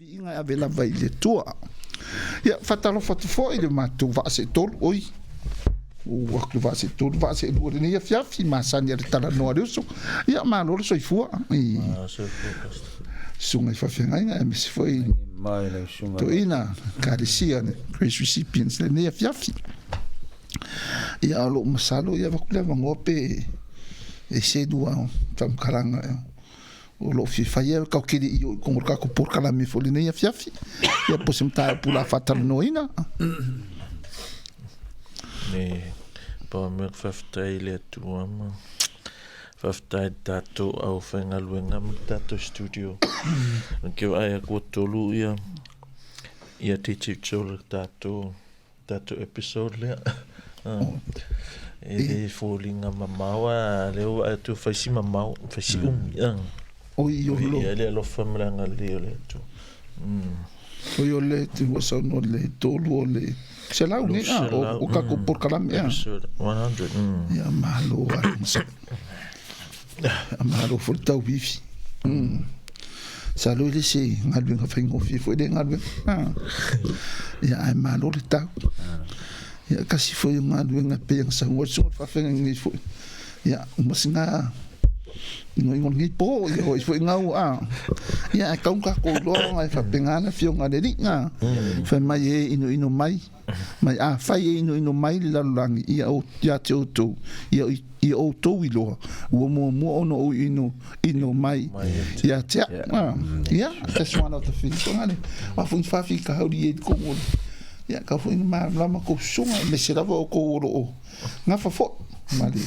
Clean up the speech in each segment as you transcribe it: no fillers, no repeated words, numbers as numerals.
Viiga e ave lava i le Atua. Ia, faatalofa atu foi i le matou vaa seetolu, oi, ua atu le vaa seetolu, vaa seelua i lenei afiafi, masani a le talanoa a le uso. Ia, malo le soifua i susuga i faafeagaiga, aemaise foi toeaina Ekalesia Grace Recipients i lenei afiafi. Ia, o lou masalo, ia, avatu le avanoa pe e se lua faamatalaga o lo o fia fai e tatou te le i oo i totonu o le tatou polokalame foi i lenei afiafi. Ia po o se mataupu o le a faatalanoaina. Me pau mea ka faafetai i le Atua ma faafetai i le tatou aufaigaluega ma le tatou studio. Ke vaai atu ua tolu ia ia digits o le tatou tatou episode lea. E le foliga mamao a lea ua vaai atu fai si mamao, fai si umi. Oi o lo. Ia le alofa ma le agalelei o le Atua. Oi o le te ua saunoa le tolu o le selau nei a o tatou polokalame a. Episode 100. Ia malo a le Malo foi le tauivi. Masalo e le o se galuega faigofie foi lea galuega. Ia ae malo le tau. Ia tasi foi o galuega e pei ona saunoa le susuga i le faafeagaiga nei foi. Ia uma sina inoino o lenei po, ia oi foi gau a. Ia ae tau ona tatou iloa ona e faapena le afioga a le Alii na. Fai mai e inoino mai. Mai afai e inoino mai le lalolagi ia, ia te outou, ia, ia outou iloa, ua muamua ona ou ino, ino mai ia te au. Ah, yeah, that's one of the things. So, ngale, wa foi faafitauli e tonu o le, ia, kau foi na malamalama kou susuga, aemaise lava o kou o lo o gafa foi ma le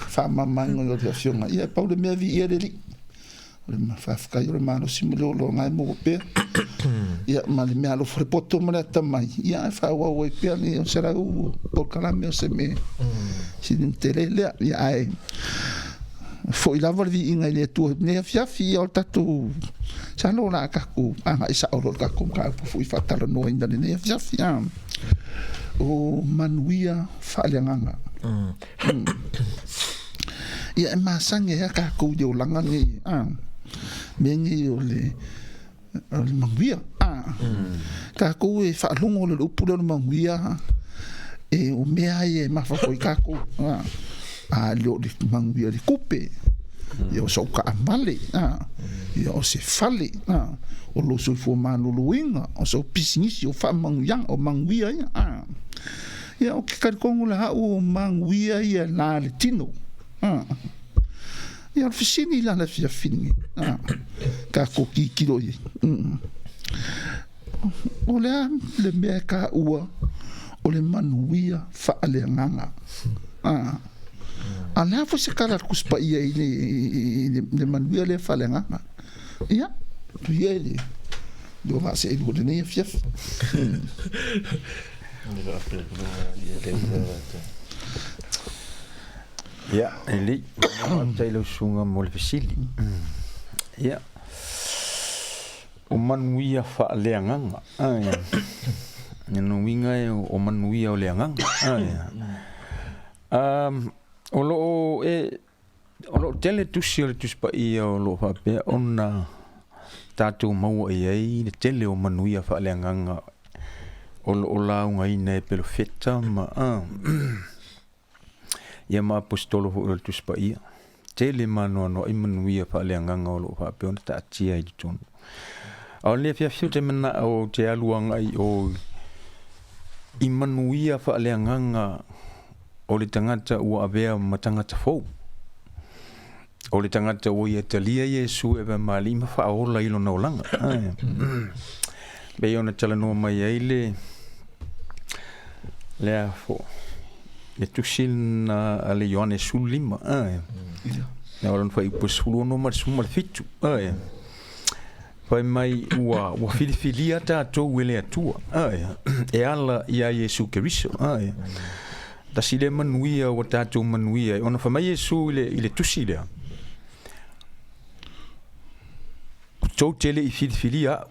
faamamaina o le afioga. Ia, pau le mea viia le Alii. O le faafetai o le malosi ma le ola e maua pea. Ia, ma le meaalofa o le poto ma le atamai, ia ae faaauau ai pea le 100 polokalame o se mea sili ona tele lea. Ia, ae foi lava le viiga i le Atua i lenei afiafi, ia o le tatou, masalo o le a tatou agai sao loa i le tatou mataupu foi faatalanoaina i lenei afiafi. O manuia faaleagaga. Ia e masani ai lava tatou i le olaga lenei, a, mea nei o le o le manuia, a. Tatou e faalogo loa i le upu lea o le manuia, e o mea lava ia e mafaufau ai tatou, a, a le o le manuia i le tupe, ia o sau taavale, a, ia o se fale, a, o lou soifua maloloina, o sau pisinisi, o faamanuiaga, o manuia ia, a. Ia, ou te talitonu la au o manuia ia la le tino. Ia, o le fesili la le afiafi lenei, tatou tilotilo i ai. O le a le mea e taua o le manuia faaleagaga? A o le a foi se tala a le Tusi Paia i le manuia lea faaleagaga? Ia, tuia i le lua vaa seelua i lenei afiafi. Ia, Eli, faafetai i lau susuga mo le fesili. Ia, o manuia faaleagaga. Lona uiga o manuia o le agaga. O lo o e O lo o tele tusi o le Tusi Paia o lo o faapea ona tatou maua i ai le tele o manuia faaleagaga o lo o laugaina e pelofeta ma ia ma aposetolo foi o le Tusi Paia. Tele ma anoanoai manuia faaleagaga o lo o faapea ona taatia i totonu. A o lenei afiafi ou te manao ou te alu agai i o i manuia faaleagaga o le tagata ua avea ma tagata fou. O le tagata ua ia talia Iesu e avea ma Alii ma faaola i lona olaga. Pei ona talanoa mai ai le lea fo le tusi na a le Ioane 15. Na o lona fuaiupu e 16 ma le 17. Fai mai ua, ua filifilia tatou e le Atua e ala iā Iesu Keriso. Tasi lea manuia ua tatou manuia ai. Ona fai mai Iesu i le, i le tusi lea, tou te le i filifilia au,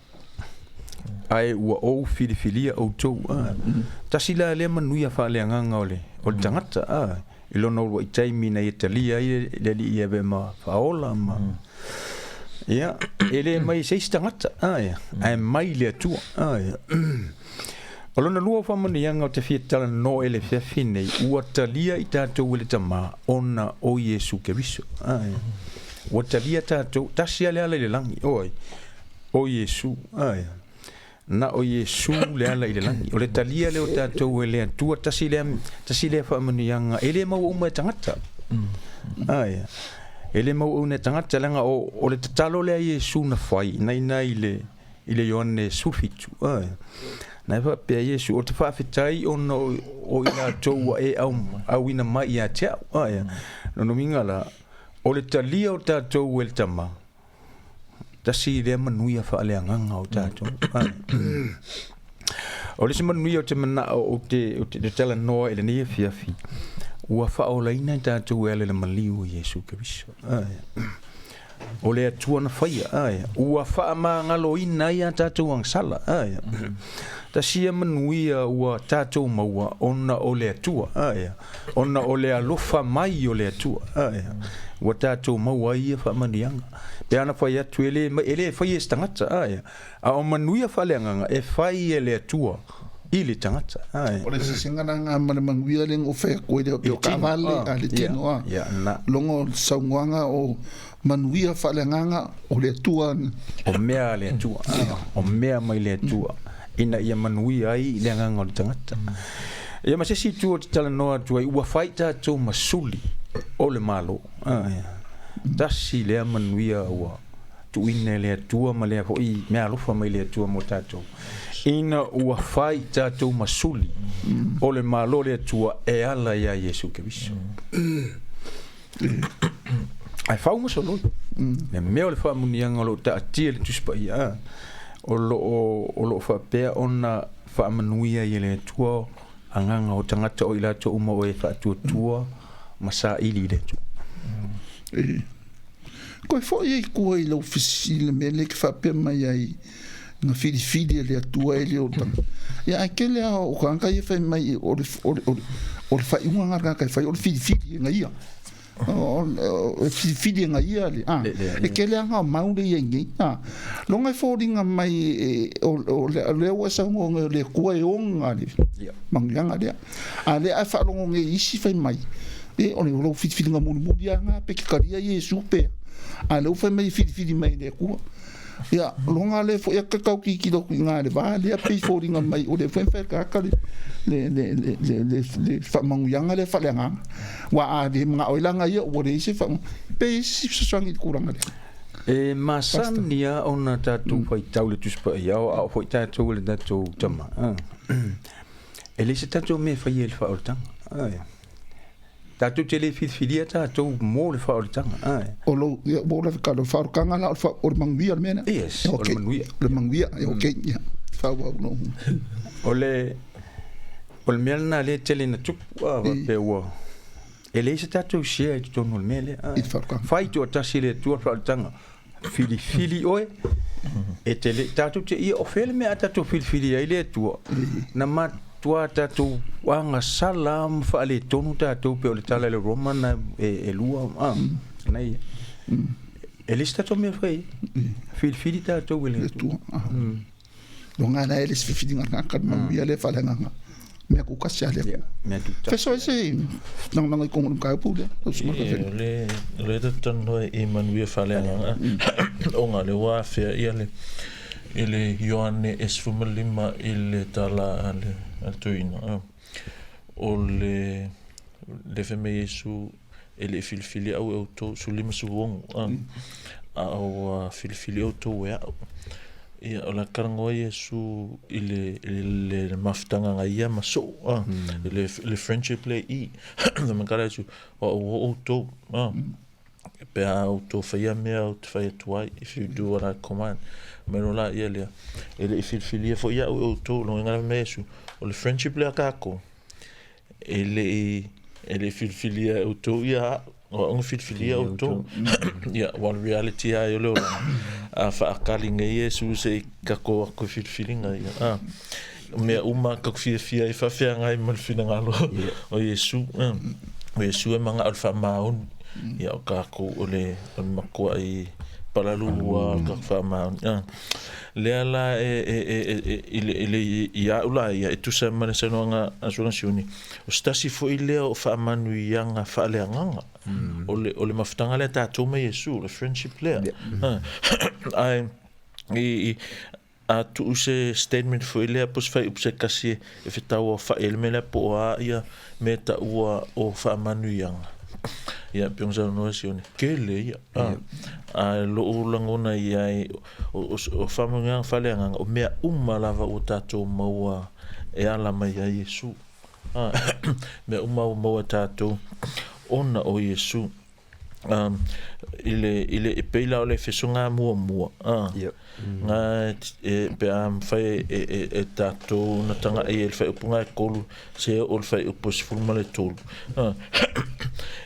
ae ua ou filifilia outou. Tasi la lea manuia faaleagaga o le, o le tagata i lona uluai taimi ina ia talia ai le Alii e avea ma faaola ma. Ia, e le mai se isi tagata, ae, ae mai le Atua, ae. O lona lua o faamanuiaga ou te fia talanoa i le afiafi nei, ua talia i tatou e le Tama ona o Iesu Keriso. Ae. Ua talia tatou, tasi lava le ala i le lagi, o ai? O Iesu. Ae. Na o Iesu le ala i le lagi. O le talia lea o tatou e le Atua, tasi lea, tasi lea faamanuiaga e le maua uma e tagata. Ae. E le maua uma e tagata, leaga o, o le tatalo lea a Iesu na fai, na ina i le, i le Ioane 17, ae. Na e faapea Iesu, o te faafetai ona o, o i latou ua e au, auina mai ia te au, ae. Lona uiga la, o le talia o tatou e le Tama, tasi lea manuia faaleagaga o tatou. Ae. O le isi manuia ou te manao ou te, ou te, te talanoa i lenei afiafi, ua faaolaina i tatou e ala i le maliu o Iesu Keriso. Ae. O le Atua na faia, ae, ua faamagaloina ai a tatou agasala, ae. Tasi ia manuia ua tatou maua ona o le Atua, ae, ona o le alofa mai o le Atua, ae, ua tatou maua ai ia faamanuiaga. Pe ana fai atu e le, e le faia e se tagata, ae, a o manuia faaleagaga e fai e le Atua i le tagata, ae. O le sesega la nga ma le manuia le ngo fai atu ai le o taavale a le tino a. Logo o le saunoaga o manuia faaleagaga o le Atua. O mea a le Atua, o mea mai le Atua ina ia manuia ai le agaga o le tagata. Ia ma se isi itu ou te talanoa atu ai, ua fai tatou ma suli o le Malo. Tasi lea manuia ua tuuina e le Atua ma lea foi meaalofa mai le Atua mo tatou, ina ua fai tatou ma suli o le Malo o le Atua e ala iā Iesu Keriso. Ae fau ma soloi. Le mea o le faamuniaga o lo o taatia i le Tusi Paia, o lo o, o lo o faapea ona faamanuia ai e le Atua agaga o tagata o i latou uma o e faatuatua ma saili i le Atua. Koe foi ai tua i lau fesili le mea lea e faapea mai ai na filifili e le Atua e le o tanga. Ia ae tele lava o tagata ia fai mai o le, o le, o le, o le faaiuga na tagata e fai o le filifili e na ia. O le filifili e na ia le, a. E tele lava na mau le ia i nei. A. Loga e foliga mai o lea ua e saunoa nei o le Atua e ona le manuiaga lea. A lea ae faalogo nei isi fai mai, e o le lou filifiliga mulimuli lava na pe te talia Iesu pe a lea ua fai mai e filifili mai e le Atua. Ia, loga lea foi a tau tilotilo atu i ina i le va lea pei foliga mai o lea foi e mafai e le tagata le le le le le le le faamanuiaga lea faaleagaga. Aua a le manao ai la ia ua leai se faa pe i ai se fesoasoani i le tulaga lea. E masani lava ona tatou faitau i le Tusi Paia, a oo foi tatou i le tatou tama, e leai se tatou mea e faia i le faaolataga. Ae. Tatou te le filifilia tatou mo le faaolataga. Ae. O lou, ia, ua ou lava tala, o le faaolataga la, o le manuia le mea lea. Yes, o le manuia. O le manuia, okay, ia, faaauau lou. O le, o le mea lena lea e tele ina tupu, a, faapea ua, e leai se tatou share i totonu o le mea lea. I le faaolataga. Fai toatasi e le Atua le faaolataga. Filifili oe, e te le, tatou te, ia, o fea le mea a tatou filifili ai le Atua, na matua tatou agasala ma faaletonu tatou pei o le tala i le Roma na e, e lua, a, na ia. E leai se tatou mea e fai ai. Filifili tatou e le Atua. Loga la e le se filifiliga tagata le manuia lea faaleagaga. Mea tutasi a le Atua. Mea tutasi. Feso ai se lagolago i totonu o le mataupu lea. Lau susuga Fefeni. O le talanoa i manuia faaleagaga ona lea ua afea ia le i le Ioane e 15 i le tala a le toeaina o le le fai mai Iesu e le i filifili au e outou, 16 a ua filifili outou e au. Ia, o le a talanoa Iesu i le, i le mafutaga na ia ma so'u, a, i le, le friendship lea i i. Fai mai kala Iesu, o au ua outou, a, pe a outou faia mea ou te fai atu ai, if you do what I command. Mai loa la ia lea, e le i filifilia foi au e outou, lona uiga fai mai Iesu, o le friendship lea a tatou, e le i, e le i filifilia e outou ia au, O au na filifilia outou. Ia, ua o le reality lava ia o le olaga. A faakali nei Iesu se i tatou o atu i filifiliga ia. A, o mea uma tatou te fiafia ai faafeagai ma le finagalo o Iesu. O Iesu e manao i le faamaoni. Ia, o tatou o le matuai Palalu ua ka faamaoni. Ah. Lea la e, e, e, e, e, i le, i le, ia au la ia, e tusa ma le saunoaga a Susuga Siuni, o se tasi foi lea o faamanuiaga faaleagaga. O le, o le mafutaga lea tatou ma Iesu, le friendship lea. Ah. Ae, i, i, a tuu se statement foi lea po o se fuaiupu se tasi e fetauaofa'i ai le mea lea po o a ia mea taua o faamanuiaga. Ia pei ona saunoa Sione, tele ia. A, a lo'u lagona i ai o faamanuiaga faaleagaga o mea uma lava ua tatou maua e ala mai ia Iesu. A, mea uma ua maua e tatou ona o Iesu. I le, i le, e pei la o le Efeso ngā muamua, ā, Yep. ngā e, pe a mawhai e, e, e, e tātou na tanga e le whaiupu ngā e kolu, se o le whaiupu e sefulu ma le tolu. Ā,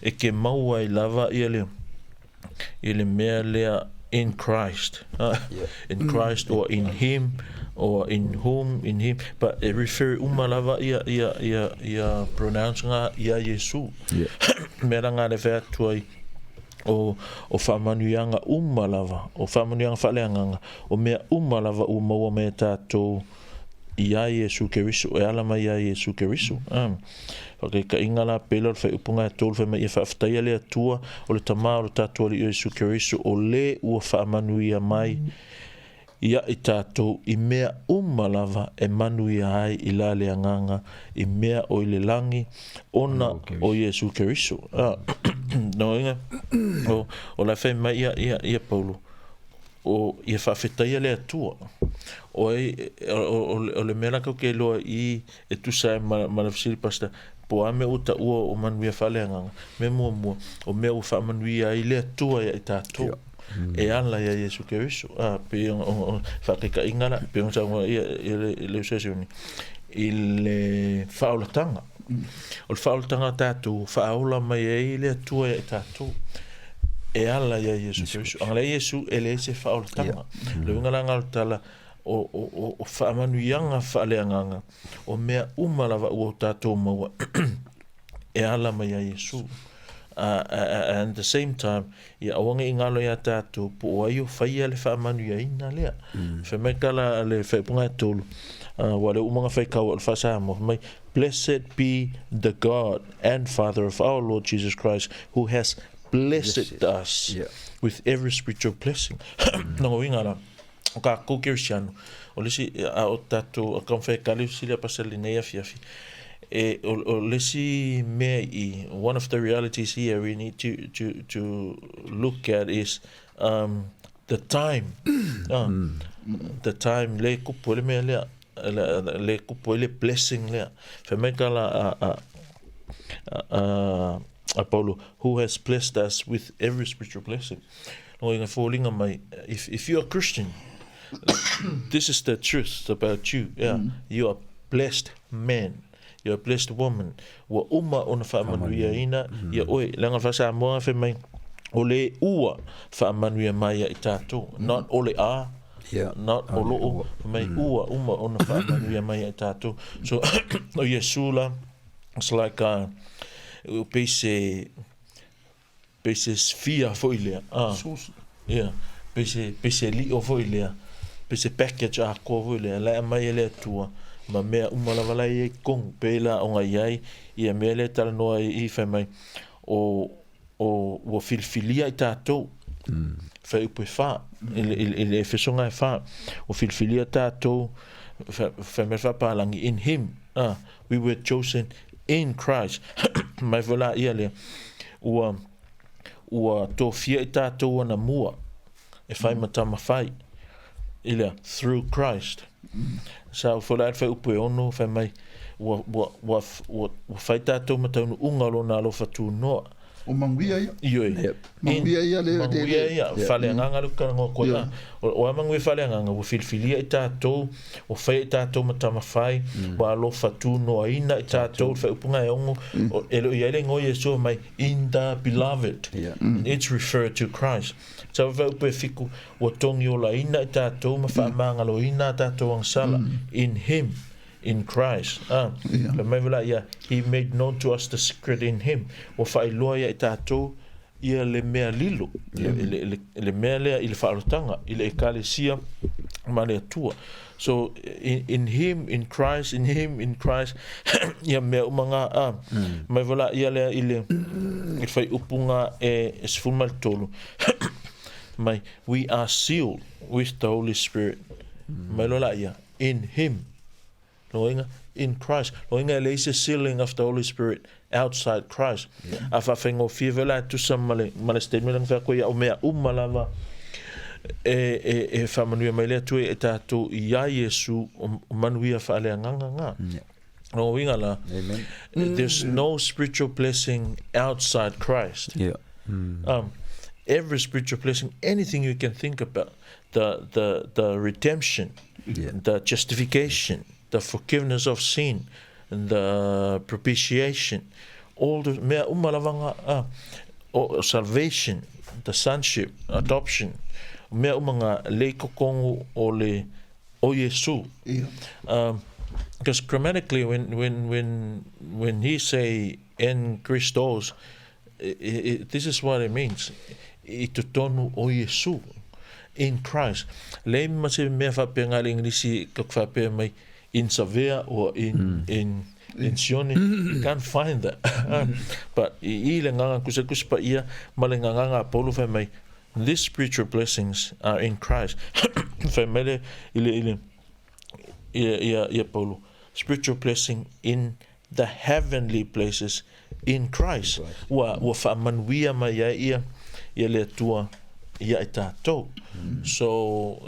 e ke mau ai lava ia le, i le mea lea in Christ. Ā, Yep. in Christ or in him or in whom, in him, but e refer uma lava ia, ia, ia, ia pronounce ngā ia Iesu. Yep. Mea la ngā le whai atu ai o, o whaamanuiaga uma lava, o whaamanuiaga faaleagaga, o mea uma lava ua maua mai e tātou i a Iesu Keriso, e ala mai i a Iesu Keriso. Um, whakaikainga la pela o le whaiupunga e tolu whai mai ia whaafetaia le Atua o le Tamā o le tātou Alii o Iesu Keriso o le ua whaamanuia mai Ia i tatou i mea uma lava e manuia ai i la le Agaga i mea o i le lagi ona o Iesu Keriso. A, no inga, o, o la whai mai ia, ia, ia Paulo, o ia whaafetaia le Atua. O ai, o, o, o le mea la kau ke loa i e tusa ai ma, ma le fesili pastor, po o a mea ua taua o manuia faaleagaga, mea muamua, o mea ua faamanuia ai le Atua ia i tatou. E ala ia Iesu Keriso. A, pei ona, ona, ona faataitaiga la, pei ona saunoa ia, ia le, le uso Sione, i le faaolataga. O le faaolataga a tatou, faaola mai ai le Atua ia i tatou. E ala ia Iesu Keriso. A leai Iesu, e leai se faaolataga. Le uiga la lena o le tala, o, o, o, o faamanuiaga faaleagaga, o mea uma lava ua o tatou maua e ala mai ia Iesu. And the same time, ia aua ne i galo iā tatou po o ai o faia le faamanuiaina lea. Fai mai tala a le faaiupuga e tolu, ua le uma ona faitau o le faa-Samoa, fai mai, Blessed be the God and Father of our Lord Jesus Christ, who has blessed us with every spiritual blessing. Lona uiga la, o kākou Kerisiano, o le isi, a o tatou, a taumafai e tali fesili a Pastor i lenei afiafi, e, o, o le isi mea i, one of the realities here we need to, to, to look at is um, the time. Ah, The time, le kupu ai le mea lea, le, le kupu ai le blessing lea. Fai mai ka la a, a, a, a, a Paulo, who has blessed us with every spiritual blessing. Nō inga fōlinga mai, if, if you are Christian, this is the truth about you. Yeah. You are blessed man. You are blessed woman. Ua uma ona faamanuiaina ia oe. Leaga le faa-Samoa fai mai, o le ua faamanuia mai ia i tatou. Not o le a, Yeah. not o loo, fai mai ua uma ona faamanuia mai ia i tatou. So, o Iesu la, it's like a, pei se, Pei se sphere foi lea, ā. Source. Yeah. Pei se, pei se lio foi lea, pei se package atoa foi lea, la e aumai e le Atua, ma mea uma lava la e i ai i totonu, pei la ona i ai ia mea lea e talanoa ai i fai mai, o, o, ua filifilia i tatou, fuaiupu e fa, i le, i le Efesoga e fa, ua filifilia tatou, fai mai le faapalagi, in him, ā, we were chosen in Christ. Mai foi la ia lea, ua, ua tofia i tatou ana mua, e whai ma tama whai, i lea, through Christ. Sa u foi la e whai upu e ono, whai mai, ua, ua, ua, ua, ua whai tatou ma taunuunga o lona alofa tunoa. O Manuia ia. Ioe. Yep. Manuia ia le... Manuia ia, faleagaga le uka koe. Yeah. O a manuia faleagaga, ua filifilia i tatou, ua faia i tatou ma tamafai, ua alofa tunoaina i tatou, le faaiupuga e ono, e le o i ai le igoa o Iesu mai, in the beloved. Yeah. It's referred to Christ. Sa faaiupu e fiku, ua togiolaina i tatou ma faamagaloina a tatou agasala, in him. In Christ. A, Ia. fai mai foi la ia, He made known to us the secret in Him. Ua faailoa ia i tatou ia le mea lilo, le mea lea i le faaolotaga, i le Ekalesia ma le Atua. So in him, in Christ, in him, in Christ, ia mea uma ngā, a, mai vala ia lea i le whaiupu ngā e 13, mai, we are sealed with the Holy Spirit. Mai lola ia, in him. Loinga, in Christ. Loinga e leai se sealing of the Holy Spirit outside Christ. Yeah. A whaawhengofie vela e tusa ma le, ma le statement ang whea koe ia o mea uma lava e whaamanuia mai le Atua e tātou i a Iesu o manuia whaaleanganga ngā. Yeah. No winga la. Amen. There's no spiritual blessing outside Christ. Yeah. Every spiritual blessing, anything you can think about, the redemption, the justification, the forgiveness of sin, the propitiation, all the mea uma lava ngā, salvation, the sonship, adoption, mea uma ngā lei kokongu o le o Iesu. Yeah. Because grammatically, when he say en Christos, this is what it means. I totonu o Iesu, in Christ. Lei ma se mea whapea ngā le Englisi ka whapea mai in Savea or in Sione. You can't find that. But i le nganga kusa kusa pa ia, ma le nganga a Paulo whai mai, these spiritual blessings are in Christ. Whai mai le, i le, i le, ia, ia, ia Paulo, spiritual blessing in the heavenly places in Christ. Ua whaamanuia mai ai ia, ia le Atua ia i tātou. So,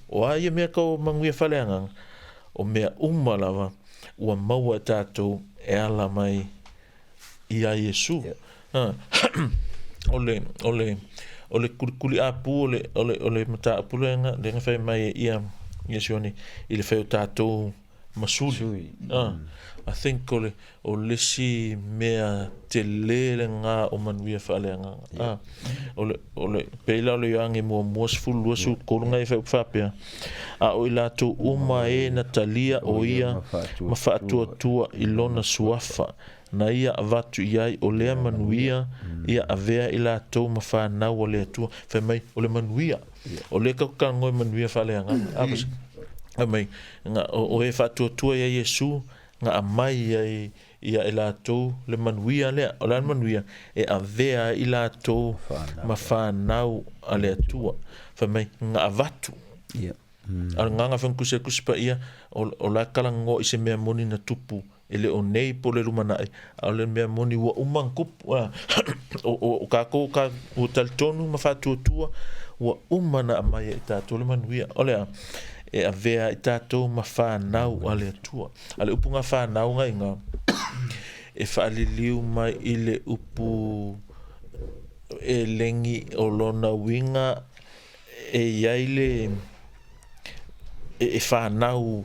o a ia mea kau manguia whaleanganga, o mea uma lava, ua maua e tātou e ala mai i a Iesu. Yeah. O le kulikuli apu, o le mataupu lenga, lenga whai mai e ia, ia Sione, i le whai o tātou masuli. Sui. I think o le si mea te lele ngā o manuia whaaleanganga. Yeah. O le peila o le ioange mua mua sefulu lua su kolu ngai whai upwhapea. A o i lātou uma e Natalia o ia ma whaatuatua i lona suafa. Na ia avatu iai o lea manuia ia avea i lātou ma whanau o le Atua. Whai mai o le manuia. Yeah. O le kakuka ngoi manuia whaaleanganga. A mai, nga, o e whaatuatua ia Iesu, nga a mai ia i, ia e lātou le manuia lea, o le manuia, e avea i lātou Whanau. ma whanau a le Atua. Whai mai, nga avatu. Yeah. A nganga whankuse kusipa ia, o la kala ngo i se mea moni na tupu, e le o nei po le lumanai, a o le mea moni ua umang kupu, o kākou ka ua talitonu ma whaatuatua, ua uma na amai e tātou le manuia. O lea, e avea i tātou ma whanau a le Atua. A le upu ngā whanau ngā inga, e whaaliliu mai i le upu e lengi o lona winga e iai le e whanau,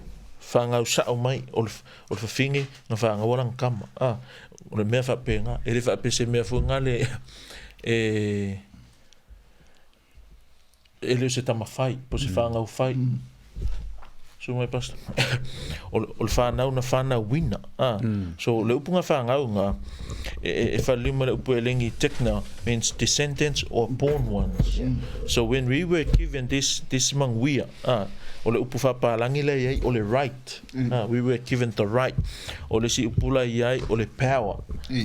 whangau sao mai o le whawhinge ngā whangau alang kama. O le mea whape ngā, e le whape se mea fua ngā le e leo se tama whai, po se whangau whai. So mai pastor. O le whanau na whanau wina. So le upu ngā whangau ngā, e whalima le upu e lengi tekna means descendants or born ones. So when we were given this manguia, o le upu whapalangi le iai, o le right. We were given the right. O le si upu la iai, o le power.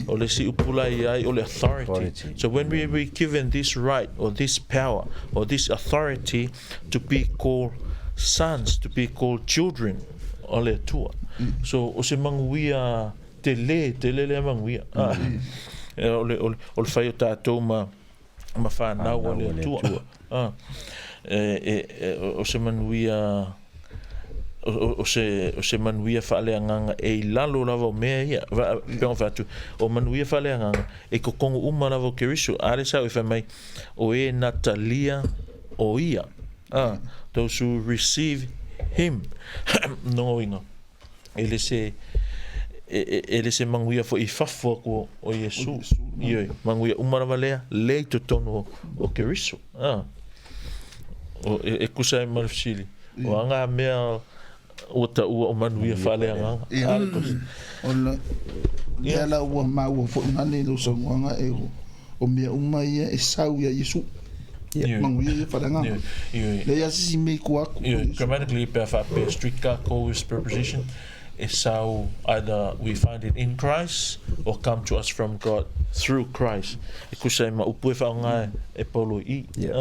O le si upu la iai, o le authority. Authority. So when we were given this right or this power or this authority to be called sons, to be called children, o le Atua. So o se manguia te le, te le le manguia. O le, o le, o le whai o tātou ma whanau o le Atua. O se manuia, o se manuia whaaleanganga e i lalo lava o mea ia. Peonga whaatu, o manuia whaaleanganga e kokongo uma lava o Keriso. A le sao i whai mai, o e Natalia o ia. Those who receive him. No inga. E le se, e le se manguia fo i fafo ko o Iesu. O Iesu, no. Ioi, manguia uma lava lea, le i totonu o Keriso. O, e kusa e marfisili. O anga mea o ta ua o manuia whale anga. Ia. Ale kosi. O le, Ia. lea la ua maua fo ngane lo sa nguanga e O mea uma ia e sau ia Iesu. Manuia ia faaleagaga. Leai lava se isi mea i tua atu. Grammatically pe a faapea strict tatou with preposition e sau either we find it in Christ or come to us from God through Christ. E tusa ai ma upu e faaaoga e Paulo i i.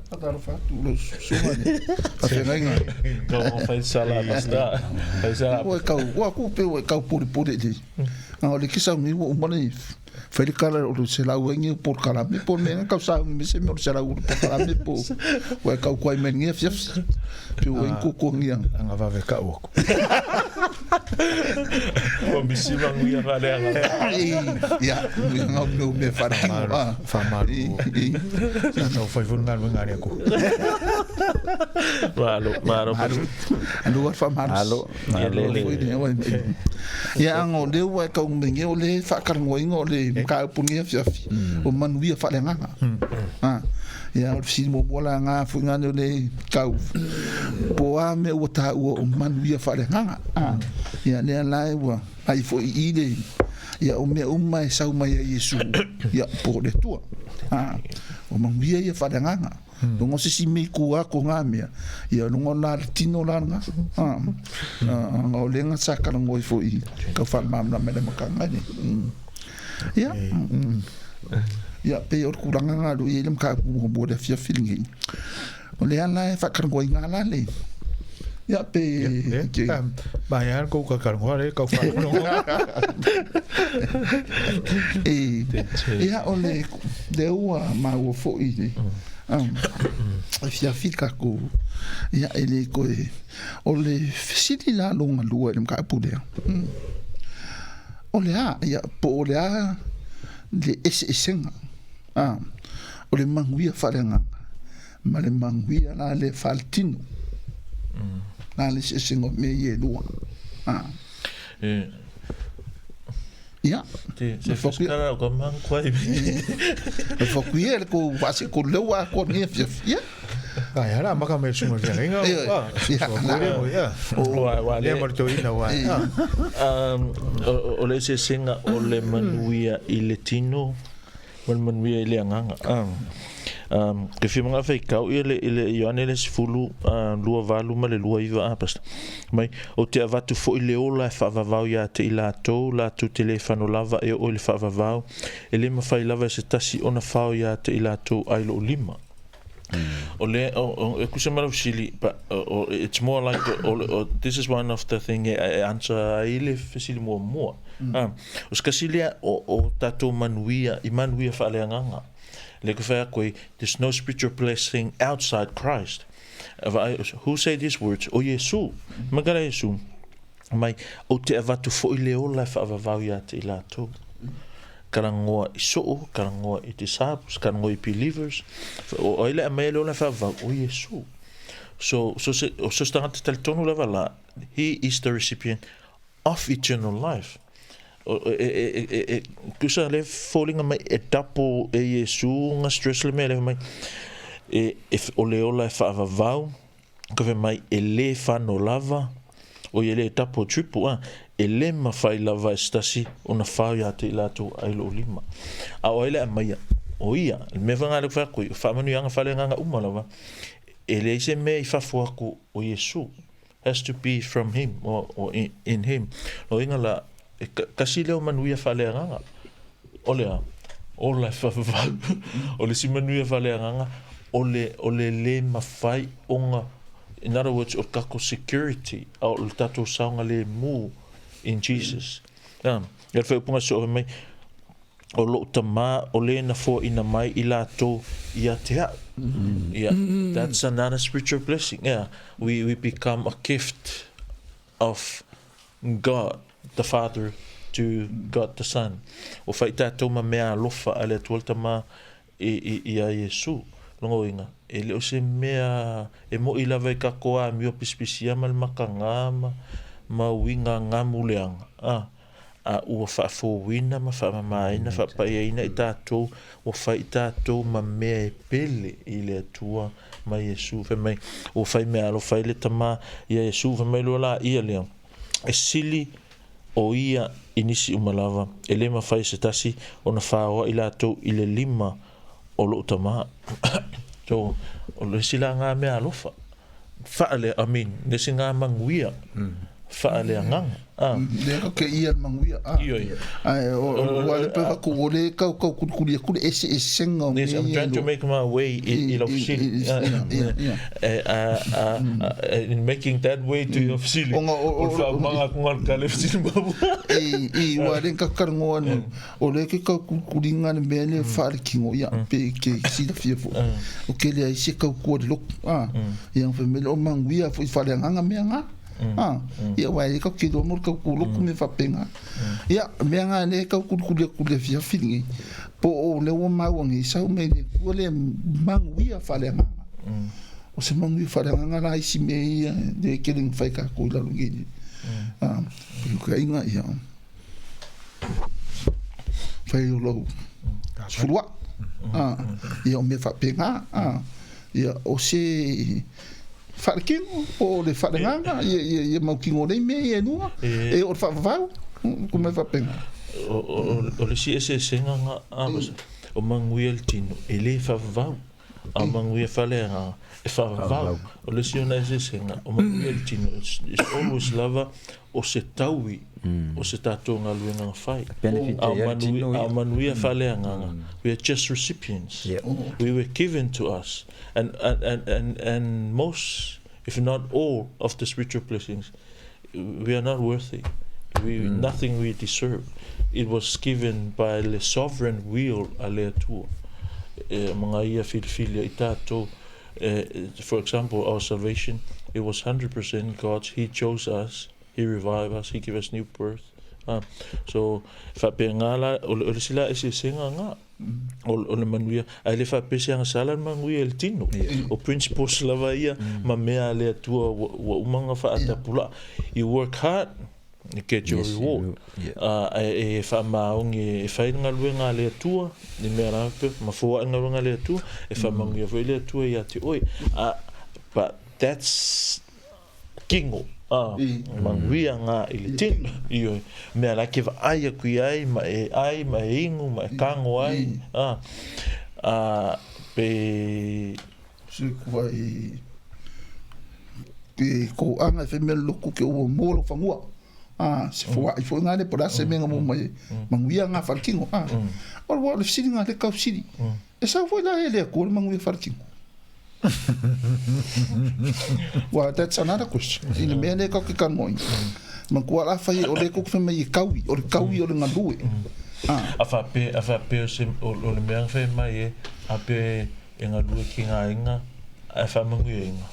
Faatalofa atu i lau susuga i le faafeagaiga. Kau mo fai sala pasta. Fai sala. Ua e kau, ua ku pe ua e kau polepole i le. A o le kisauni ua uma le fai le kala o le selau ai ni polokalame po o le mea ea kau sauni mai se mea o le selau o le polokalame po ua e kau kuai mai lenei afiafi pe ua i ni kuakuagia. Anga vave kau aku. Ua misi manuia faaleaga. Ia, ngau meu mea wharatino. Whamaru. Sa tau whai foi galuega a le Atua. Malo, malo. Alo al whamalo. Alo, malo. Ia anga o lea ua e kaumenge o le faakalagoaina o le mataupu lenei afiafi o manuia faaleagaga. Ia o le fesili muamua laga foi lena o le tau po o a mea ua taua o manuia faaleagaga. Ia lea la ua ai foi i i le ia o mea uma e sau mai ai Iesu ia po o le Atua. O manuia ia faaleagaga. Logo se isi mea i tua atu o na mea, ia logo la le tino la lena. Anga o lea na sa talanoa ai foi tau faamalamalama i le amataga nei. Ia, ia pei o le tulaga lena o lo o i ai le mataupu muamua i le afiafi lenei. O lea la e faatalanoaina la le ia pe Mai lava le tou talatalanoa lea e tau faalogologo. Ia o le lea ua maua foi i le afiafi le tatou ia e le toe o le fesili la lona lua i le mataupu lea. O le a ia po o le a le eseesega o le manuia faaleagaga ma le manuia la lea faaletino. La le eseesega o mea ia e lua. Ia. Se fiskara o ka mang koe. E whakuia le kou whase ko leu a koa ngia fia fia. Ai ara maka me sunga fia inga. Ia. Wa wa le mo to ina wa. O le eseesega o le manuia i le tino ma le manuia i le agaga. Ke fia manao e faitau ia le i le Ioane le 10 28 ma le 29 a pastor. Mai ou te avatu foi le ola e faavavao ia te i latou, latou te le fano lava e oo i le faavavao, e le mafai lava e se tasi ona fao ia te i latou ai lou lima. O le, o, e kusa ma lau fesili, but o, it's more like, o, o, this is one of the thing e, e answer ai le fesili muamua. O se kasi lea o, o tatou manuia, i manuia faaleagaga. Lea ke fai atu ai, there's no spiritual blessing outside Christ. Vaai, who say these words? O Iesu. Mai ka la Iesu, mai, ou te avatu foi le ola e faavavao ia te i latou. Kalangoa i soo, kalangoa i disciples, kalangoa i believers. O ai le aumai le ola e faavavao? O Iesu. So, so se, so se tagata talitonu lava la, he is the recipient of eternal life. O, e, e, e, e, e, tusa le foliga mai e tapo e Iesu nga stress le mea le mai e, e, o le ola e faavavao ka fai mai e lē fano lava o ia le tapo triple a e lē mafai lava e se tasi ona fao iā te i latou ai lou lima. A o ai le aumaia? O ia, le mea foi lena lea ou te fai atu ai, o faamanuiaga faaleagaga uma lava, e leai se mea i fafo atu o Iesu. Has to be from him or, or in, in him. Lona uiga la, e kasi lea o manuia faaleagaga. O le a? Ola e faavavau. O le isi manuia faaleagaga, o le, o le lē mafai ona, in other words, o le tatou security, a o le tatou saogalemu in Jesus. A, ia le faaupuga soo fai mai, o lou tama o le na foaina mai i latou ia te au. Yeah, that's another spiritual blessing. Yeah, we, we become a gift of God the Father to God the Son. Ua fai tatou ma mea alofa a le Atua le Tama i, i, i a Iesu. Lona uiga, e le o se mea e moʻi lava i tatou amio pisipisia ma le mataga ma, ma uiga gamu leaga. Ah, a ua faafouina ma faamamaina, faapaiaina i tatou, ua fai i tatou ma mea e pele i le Atua ma Iesu. Fai mai, ua fai mea alofa ai le Tama ia Iesu, fai mai loa la ia lea, e sili o ia i nisi uma lava, e lē mafai e se tasi ona faoa i latou i le lima o loʻu Tamā. So, o le isi la ngā mea alofa, faale, I mean, le isi ngā manuia, faaleagaga. Ah. Lea ka ke ia le manuia. Ah. Ioe. Ai, o, o, ua le pe faku, o le kau kau kulikuli aku le ese esenga o Yes, mea I'm ia trying to lo. make my way i, i lau fesili. I, i, i, yeah, yeah. In making that way to your fesili. Ona o- o- O le faamaga aku ngā le fesili maua. I, i ua le ka karangoa nu, o le ke kau kulikulinga le mea le wharekingo, ia, pe ke silafia fo. O ke lea i se kau kua le loku, ah. Ia ang whamele o manguia fo i whareanganga mea ngā. Ah, ia wai e kau ke loa mo le kau ku loku me whapenga. Ia, mea ngā le kau kulikuli aku le fia whiringi. Po o le ua mauangi, sau me le kua le manguia whareanganga. O se manguia whareanganga la isi me ia, le ke le ngwhai ka koi lalo ngi. Ah, ka inga ia. Whai o lau sefulua. Ah, ia o mea whapenga. Ah, ia o se wharekingo, o le whareanganga, ia, ia, ia maukingo nei mea ia e lua, e o le whaavavau, ko mea whapenga. O, o, o le isi eseesega ga a o maguia le tino e lē faavavau a o maguia faleagaga e faavavau. O le isi ona eseesega o maguia le tino it's, it's always lava o se taui o se tatou galuega na fai. Benefit A o e ia le manuia, tino a o ia. manuia faaleagaga, we are just recipients. Yeah. We were given to us, and, and, and, and, and most, if not all, of the spiritual blessings, we are not worthy. We, Nothing we deserve. It was given by le sovereign will a le Atua. E, ma ngā ia filifili i tātou. For example, our salvation, it was 100% God's. He chose us. He revived us. He gave us new birth. So, faapega la, o le o le isi la eseesega ngā. O, o le manuia, ae le faapea se agasala le manuia i le tino. O principles lava ia, ma mea a le Atua ua, ua uma ona faatapulaa. You work hard, you get your Yes, you reward. will. Yeah. Ae e faamaoni e fai le galuega a le Atua, i mea lava pe, ma foai le galuega a le Atua, e faamanuia foi le Atua iā te oe. But that's kino, a, manuia ngā i le tino. Ioe, mea la ke vaai aku iai, ma e ai, ma e inu, ma e kago ai, a, a, pe... Se kua i ke ko anga e whaimea loku ke ua mō lo whangua. Ah, se fua i fo ngā le pora se menga mo mai manguia ngā wharakingo. Ah, o le wa le fisili ngā le kau fisili. E sau foi la e le ko le manguia wharakingo. Well, that's another question. I le mea le kau ke kanoi. Ma kua la whai o le kuku whai mai e kaui, o le kaui o le ngalue. Ah, A faapea, a faapea o se, o, o le mea whai mai e, a pe e ngalue ki ngā inga, a whamanguia inga.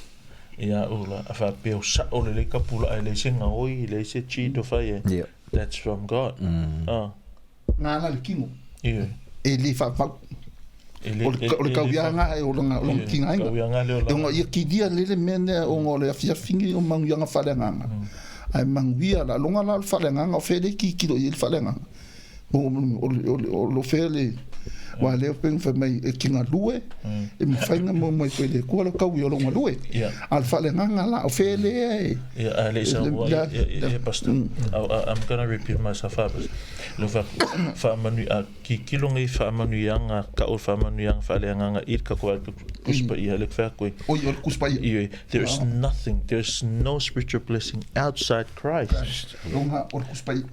Ia o la, a faapea o sa o le le kapula ai le se ngā oi, le se cheat o whai e. Yeah. That's from God. Ah, ngā la le kingo. ioe. E le whawhau. E le, O le, o le kauianga e o le ngā, o le kinga inga. Kauianga le o E la. onga ia kidia lele mea nea o ngā le afiafingi o manguianga whareanganga. Ai manguia la, longa la o le whareanganga, o whele ki kilo i le whareanganga. O, o, o, o, o whele, wa leo pengu whai mai e ki ngā lue, e mwhainga mo mai whai le kua lo kaui o lo ngā lue. Yeah. A le whareanganga la, o whele e. Yeah, a le isa ua, Yeah, yeah, yeah, yeah. pastor. I'm gonna repeat myself up. Lo fa whaamanu a ki kilo ngai whaamanuianga ka o whaamanuianga whaaleanganga i ka koa kuspa ia le wha koe. Oi, o le kuspa ia. Ioe, there is nothing, there is no spiritual blessing outside Christ. Longa o le kuspa ia.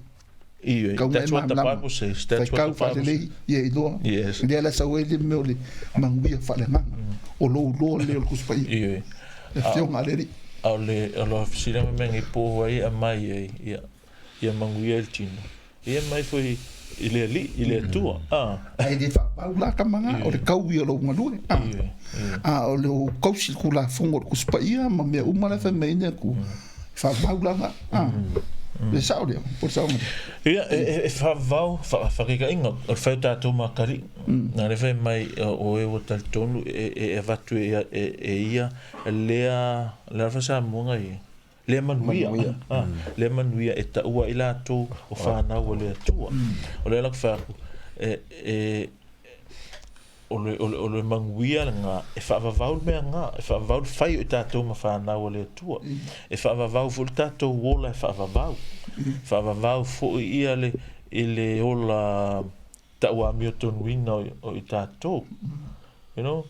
Ioe, Kau that's mai what the mamalama. Bible says. That's Whai what the kau Bible says. whalelei, ia i loa. Yes. Lea la sau e le mea o le manguia whareanganga. O lou loa le o le kuspa ia. Ioe. E whionga le ri. A o le, o lo sila me mengi pō ai a mai ai, ia, ia manguia el tino. Ia mai foi i le ali, i le atua. Ah, Ai le whapau la ka manga, o le kaui o lou ngalue. Ah. ioe, ioe. A o le o kausi ku la fongo o le kuspa ia, ma mea uma le whai mai nea ku whapau la nga. Ah. Le sao lea, po le sao nga. Ia, e, e, e whaavau, wha, inga, o le whai tātou makari. Nā le whai mai o e o talitonu e, e, e vatu e, e, e ia, lea, lea whasa muanga i. Lea manuia. Manuia. Ah, Lea manuia e taua i lātou o whanau o le atua. O lea lak whaaku, e, e, o le, o le, o le manguia le ngā, e whaavavau le mea ngā, e whaavavau le whai o i tātou ma whanau o le atua. E whaavavau fo le tātou ola e whaavavau. Faavavau fo'i ia le i le ola ta'uamiotonuina o i tatou. You know?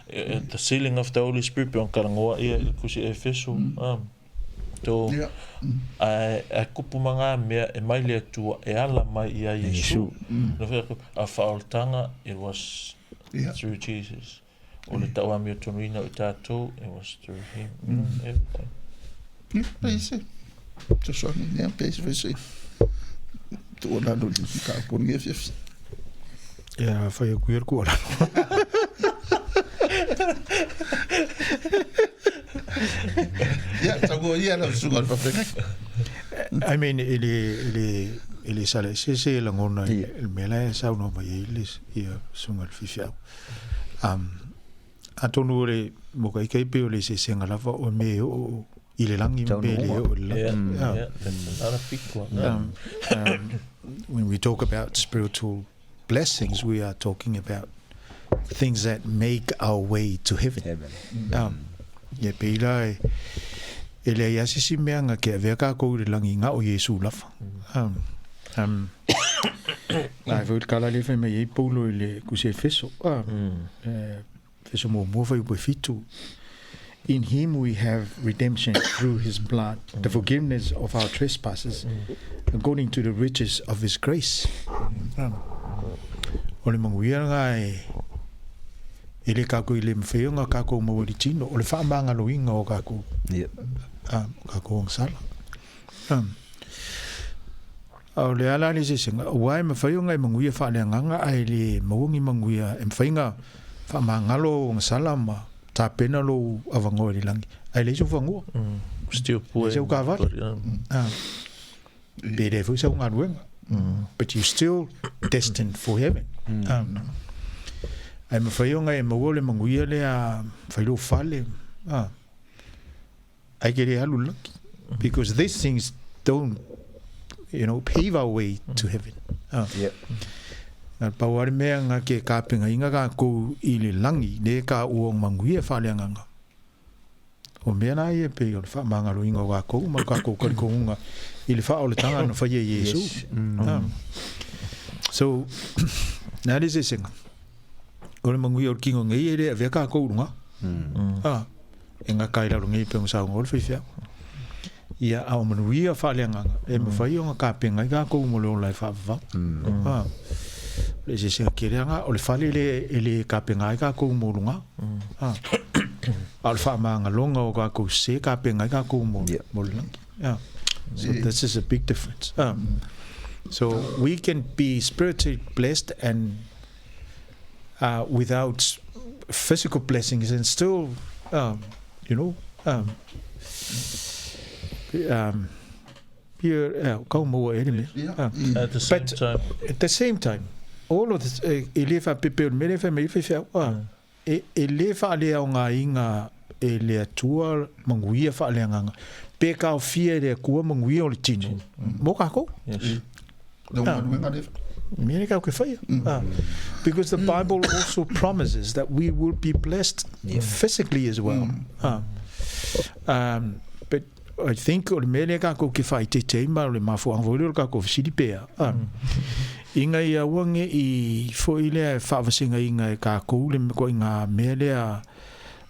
The sealing of the Holy Spirit pe ona talanoa ia i le Tusi Efeso. So, ae, ae kupu ma ngā mea e mai le Atua e ala mai i a Iesu. No whea aku, a whaoltanga, it was through Jesus. O le tauamiotonuina o i tātou, it was through him. You know, everything. Ia, pe se. Fesoasoani lea, pe se foi se. Tuualalo i le mataupu o lenei afiafi. Ia, fai atu ia le tuualalo. Ia, tauoa ia lau susuga i le faafeagai. I mean, e le, e le, e le sala eseese e lagona i le mea la e saunoa mai ai le, ia, susuga i le faifeau. Um, atonu o le mokaika pei o le eseesega lava o mea e oo i le lagi ma mea e le oo i le lagi. Yeah, yeah, that's another big one. When we talk about spiritual blessings, we are talking about things that make our way to heaven. Heaven. Ia pei la e, e leai lava se isi mea na ke avea kākou i le lagi na o Iesu lava. Ae foi le tala lea e fai mai ai Paulo i le Tusi Efeso, Efeso muamua fuaiupu e fitu, In him we have redemption through his blood, the forgiveness of our trespasses, according to the riches of his grace. O le manuia lena e, e le kākou i le mawhai o ngā kākou maua i le tino, o le whaamangaloina o kākou, o kākou agasala. A o le a la le eseesega, aua e mafai ona e manuia faaleagaga ae le maua ni manuia e mafai ona faamagalo ou agasala ma tapena lou avanoa i le lagi, ae leai sou fanua, leai sau kavale, pe leai foi sau galuega, but you still destined for heaven. Ae mafai ona e maua le manuia lea, fai lou fale, Ai ke le alu laki. Because these things don't, you know, pave our way to heaven. Yep. Na pau a le mea nga ke kapenga inga ka kou i le langi, le ka ua o manguia whaleanganga. O mea la ia pei o le whaamangalo inga o kākou ma kākou karikounga i le whaoletanga na whai e Iesu. Yes. So, nā le sesenga. O le manuia o le kino nei e le avea kākou i luga. E ngaka i lalo nei pe ona saunoa le faifeau. Ia, a o manuia faaleagaga, e mafai ona kapenga ai kākou mo le ola e faavavau. O le eseesega tele lena, o le fale lea e le kapenga ai kākou mo luga. A o le faamagaloga o kākou sese e kapenga ai kākou mo le lagi. So this is a big difference. So we can be spiritually blessed and without physical blessings and still, you know, kau maua e le mea. At the same But time. At the same time, all of this, e le whapepe o le mea lea e whai mai ai faifeau, e le faaleaogaina e le Atua manuia faaleagaga, pe taofia e le Atua manuia o le tino mo kākou. Yes. Mea lea kākou ke whaia. Because the Bible also promises that we will be blessed physically as well. But I think o le mea lea kākou ke whaitete ai ma o le mafuaanga foi lea o le kākou fesili pea. Inga ia aua ne i foi lea e faavasegaina e kākou le koiga mea lea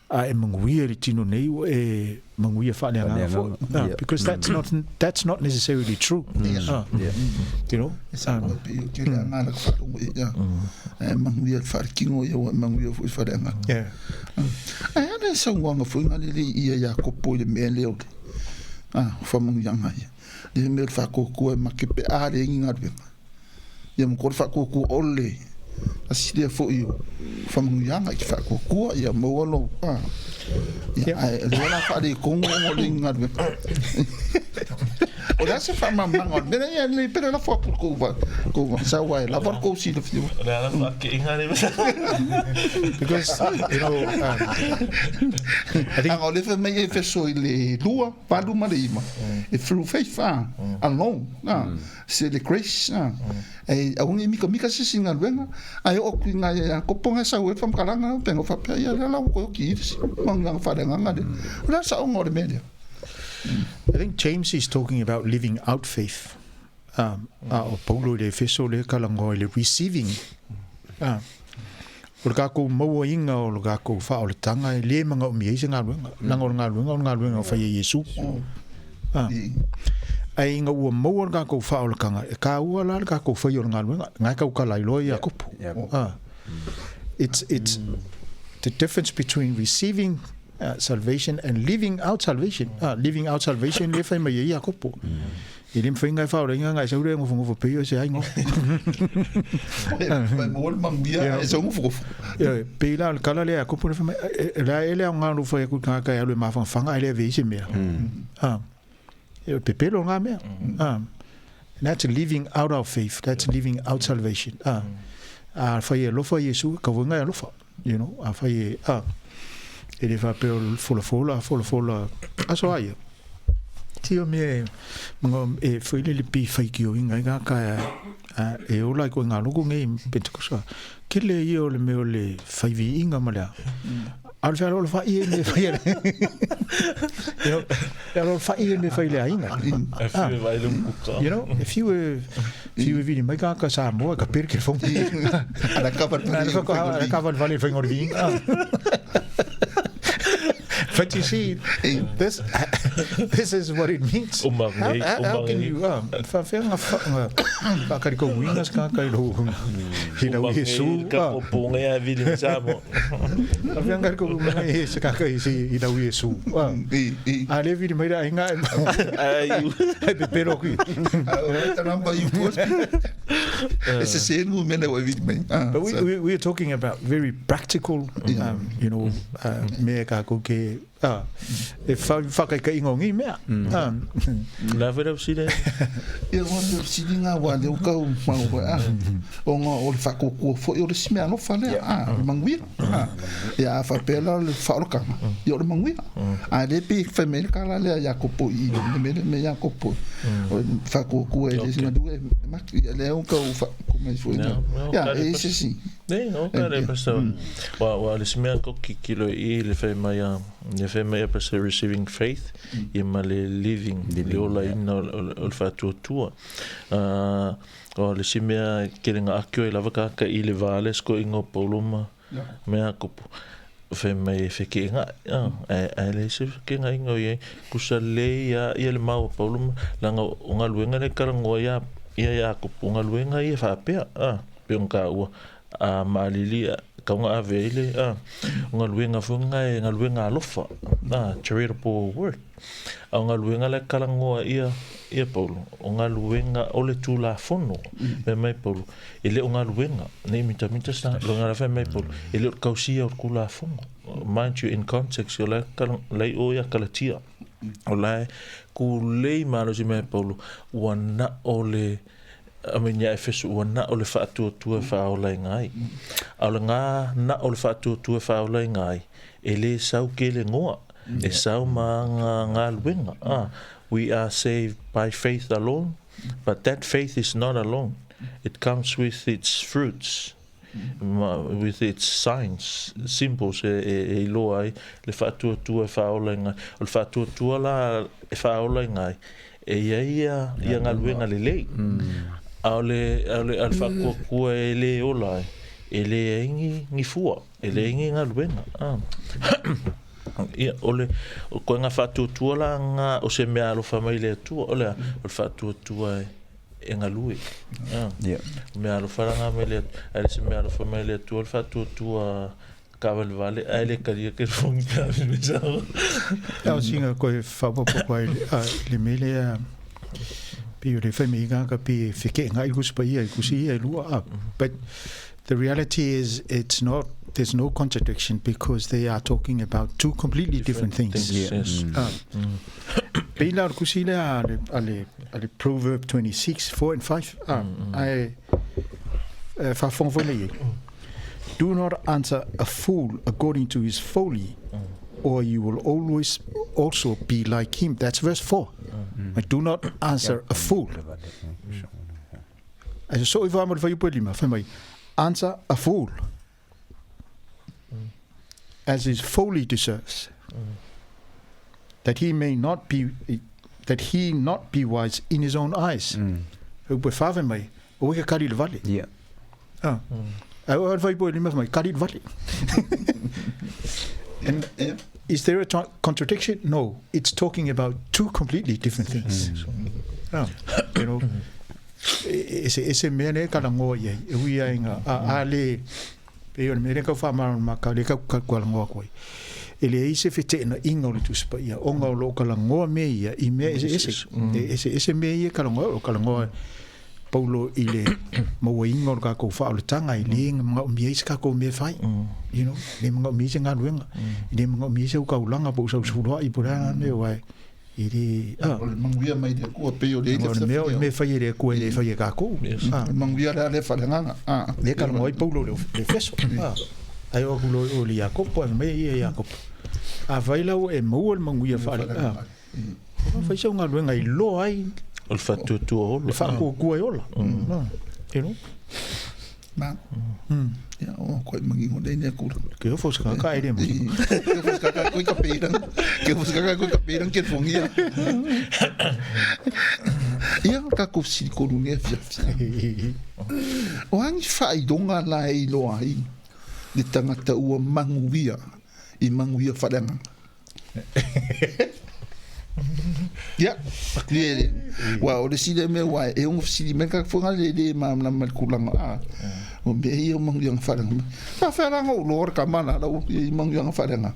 a e manuia i le tino nei ua e manuia faaleagaga foi. Because that's not, that's not necessarily true. You know? E sa koe pe i o te rea ngā raka wharongo i ia. E manuia le wharekino ia ua e manuia foi whareanga. Ae ana e sauanga foi ngā lele i ia ia kopo i le mea lea o le whamanuianga ia. Le mea o le whakokua e make pe a le ingi ngā ruenga. Ia ma ko le whakokua o le asi lea foi o whamanuianga i te whakokua ia maua lo ia ae le wala whaare kongo o le ingi ngā ruenga. O le a se whamamanga o le mea ia le pere la fua kou va kou va sa wa e lava kou si le fiu. O le ala whake'inga le Because, you know, I think Anga o le wha mai e feso i le lua, valu ma le ima. E through faith, alone, se le grace, E aungi mika mika se si ngaluenga, ai o ki nga ia kopo nga sau e whamkalanga, penga whapea ia le lau koe o ki irisi, ma nganga whare nganga le. O le sa o ngore mea lea. I think James is talking about living out faith. Um, a o Paulo i le Efeso le kalagoa i le receiving. Ah, o le kākou mauaina o le kākou faaolataga e lē magaomia ai se galuega leaga o le galuega o le galuega o fai e Iesu. Ah, ae ina ua maua le kākou faaolataga e kāua la le kākou fai o le galuega na e tautala ai loa Iakopo. Ah, it's the difference between receiving salvation and living out salvation. Ah, living out salvation le fai mai ai Iakopo. E le mawhai ngai whaorainga ngai sau le ngofo pei o se ai ngofo. Mai mo le manuia e sau ngofo. Ia, pei la le kala le Iakopo le fai mai, la e le au ngā whai aku ngā kai alu e mawhangawhanga ai le vei se mea. Ah. E pepelo ngā mea. Ah. And that's living out our faith. That's living out salvation. Ah. A whai e lofa Iesu, ka wai ngai alofa. You know, a whai e, ah, e le whapea o folafola, folafola, aso aia. Tio me, mga e whaile le pi whai ki o inga i ngā kai e ola i koe ngā loko ngei Pentecosta. Kele ia o le mea o le whaivi inga ma lea. A le whea o le whai e me whai le. You know, e alo whai e me whai le ainga. E whiu e vai le kuka. You know, e whiu e whiu e vili mai ka ka Samoa ka pere ke fongi. Ana ka whare Ana ka whare whare whai ngori vinga. But you see, this this is what it means. How can you whawhea nga whakari ko wingas ka kai lo hi lau Iesu. Ka po ngai a vili me Samoa. Whawhea nga ko winga e se ka kai si hi lau Iesu. A le vili mai ra inga ai pepero kui. E se se nu mena o vili mai. But we are talking about very practical, you know, me ka ko ke e whakaikainga o ngi mea. La vera usile. Ia wa le sili ngā wa le ukau mau a o ngā o le whakokua foi o le sime alofa lea a le manguia. Ia a whapela le whaorokanga ia o le manguia. A le pi whai me ka la lea Iakopo i le me me Iakopo. O le whakokua e le sima due maki ia le ukau whakomai foi. Ia e se si. Ne, o ka le pastor. Wa wa le simea ko kikilo i le fai mai a le fai mai a pastor receiving faith i ma le living le ola ina o le whatuatua. O le simea ke le ngā akio e lava ka ka i le vale sko ingo Paulo ma mea kopo. Fai mai e wheke inga, e le se wheke inga ingo i kusa le ia ia le mau Paulo ma langa o ngā luenga le karangoa ia ia Iakopo ngā luenga ia whaapea pe o ngā ua a maalili kaunga ave ai le o ngā luenga whunga e ngā luenga alofa charitable work a o ngā luenga le karangoa ia ia Paulo o ngā luenga o le tūlafono me mai Paulo e le o ngā luenga nei mita mita sa lo ngā whai mai Paulo e le o kausia o kulafono mind you in context o la lai o ia Galatia o la ku lei malo si mai Paulo ua na o le a me nia Efeso ua na o le whaatuatua e whaola i ngai. A o le ngā na o le whaatuatua e whaola i ngai, e le sau ke le ngoa, e sau ma ngā ngā luenga. We are saved by faith alone, but that faith is not alone. It comes with its fruits, with its signs, symbols e iloa ai, le whaatuatua e whaola i ngai. O le whaatuatua la e whaola i ngai, e ia ia ia ngā luenga le lei. A o le whakuakua e le ola ai, e le aingi ngi fua, e le aingi ngā luenga. Ia, o le, o koe ngā whaatuatua la ngā, o se mea alofa mai le atua, o le, o le whaatuatua e ngā lue. Mea alofa la ngā mai le, a le se mea alofa mai le atua, o le whaatuatua ka vale vale, a le karia ke fongi ka me sa. Au singa koe whapapo ai le mele a pi o le whai me inga ka pi whike ngā i kusi pa ia i kusi ia i lua. But the reality is it's not, there's no contradiction because they are talking about two completely different things. Yes. Pei la kusi le a le Proverb 26, 4 and 5. Ai whawhongwhone i. Do not answer a fool according to his folly, or you will always also be like him. That's verse 4. But do not answer a fool. As so if I'm answer a fool as his folly deserves. That he may not be that he not be wise in his own eyes. Upu e whawhe mai, o e ka kari le vale. Ia. Ah. Ai o whai po e lima mai, kari le vale. And is there a contradiction? No. It's talking about two completely different things. Ah, you know, e se ese mea nei ka langoa i ai, e ui ai ngā, a le, pe o le mea le kau whaamara ma ka le kau ka kua langoa koe. E le ise fete'ena inga o le Tusi Paia, ona o loo kalagoa mea ia i mea eseese. E eseese mea ia e kalagoa, o kalagoa Paulo i le mauaina o le kakou faaolataga, e lē magaomia ai se kakou mea e fai. You know, le magaomia ai se galuega, e lē magaomia ai sau kaulaga po o sau sefulua'i po o le a la mea, uae e lē O le manuia mai le Atua pei o le o le mea o le mea e fai e le Atua e lē fai e kakou. O le manuia lea le faaleagaga. Lea kalagoa ai Paulo i le Efeso. Ae oo atu loa i o i le Iakopo, ae fai mai ia Iakopo, afai la ua e maua le manuia faale fai sau galuega i loa ai O le faatuatua ola. Le faatuatua e ola. You know? Ma. Ia, o koe mangingo nei nei kura. Ke ofo se kaka e le mangingo. Ke ofo se kaka koe ka peirang. Ke ofo se kaka koe ka peirang ke fongia. Ia, ka ko silikonu nei fia fia. O angi whaidonga la e iloa ai le tangata ua manuia i manuia whareanga. Ia, le, wa o le sile mea wa e ongo sili me ka fonga le le ma na ma kulanga a. O me ia mangu yang wharenga. Ka wharenga o lor ka mana la o i mangu yang wharenga.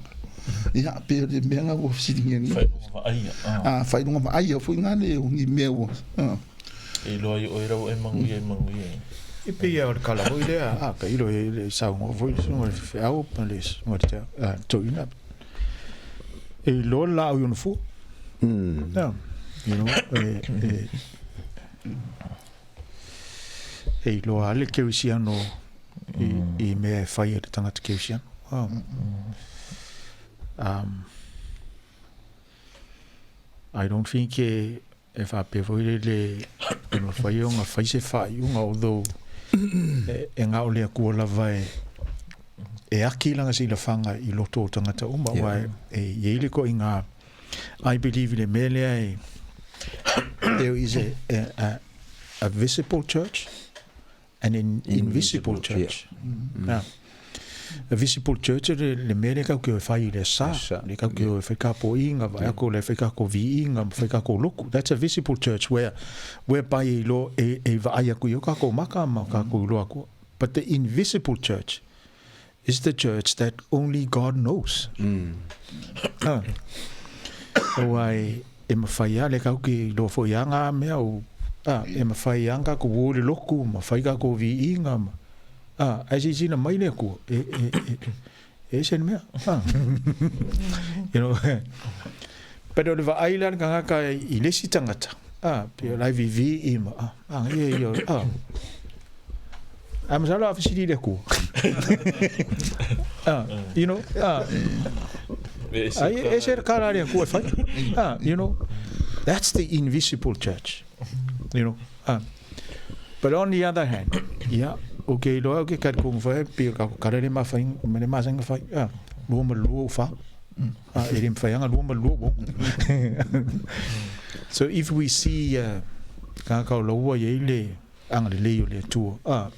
Ia pe le mea nga o sili ngi. Whailonga wa aia. A whailonga wa aia fo nga le o ni mea o. E iloa i oe rau e mangu ia e mangu ia. E pei o le kala foi lea, a ka ilo e le saunoa foi le susuga i le faifeau ma le susuga i le toeaina. E iloa le laau i ona fua. Yeah. You know, e iloa lava le kerisiano i mea e fai e le tagata kerisiano. I don't think e faapea foi le e mafai ona fai se faaiuga, although e na o le Atua lava e aki lana silafaga i loto o tagata uma, aua e i ai le toaiga I believe i le mea lea e there is a visible church and an invisible church. Yeah. A visible church le mea lea kau ke o e fai i le sa, le kau ke o e fai ka po inga, vai ako le fai ka ko vi inga, fai ka ko loku. That's a visible church whereby e lo e vaai aku i o ka ko maka ma ka ko iloa aku. But the invisible church is the church that only God knows. Aua e mawhai a le kau ki iloa foi a ngā mea o e mawhai a ngā ko wō le loku, mawhai ka ko vi inga, ma, ai si sina mai le kua, e ese le mea. You know, but o le vaai la le kangaka i le isi tangata, pe o lai vi vi i ma, ia, ia, A masalo a fesili le Atua. You know, ai e se kara le Atua e fai. You know, that's the invisible church. You know, but on the other hand, ia, o ke iloa o ke kari konga whai, pe ka kara le mawhai, ma le masanga whai, lua ma lua o wha. E le mwhai anga lua ma lua o. So if we see, ka ka o laua i le, agalelei o le Atua, a,